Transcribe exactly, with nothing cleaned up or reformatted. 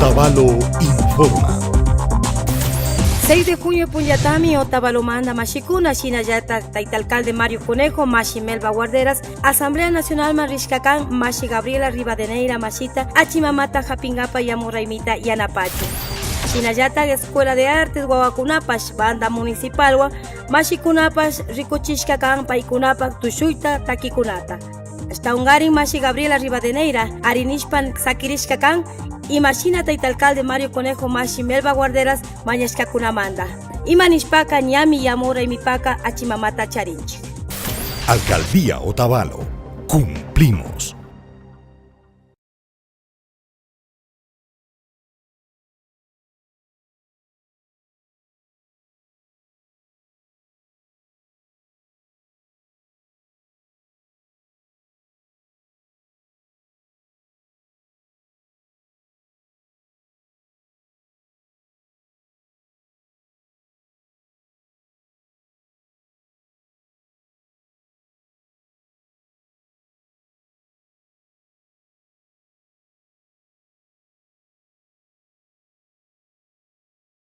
Otavalo informa. Seis de junio punllatami Otavalomanta mashikuna, shinallatak tayta alcalde Mario Conejo, mashi Melba Guarderas, Asamblea Nacionalman rishka kan mashi Gabriela Rivadeneira mashita achimamata japingapa yamuraymita yanapachin. Shinallatak Escuela de Artes wawakunapash banda municipalwan mashikunapash rikuchishka kan paykunapa tushuyta takikunata. Ashtawankarin mashi Gabriela Rivadeneira ari nishpa sakirishka kan, imashina tayta alcalde Mario Conejo mashi Melba Guarderas mañashkakunamanta. Ima nishpaka ñami yamuraymipaka achimamata charinchik. Alcaldía Otavalo. Cumplimos.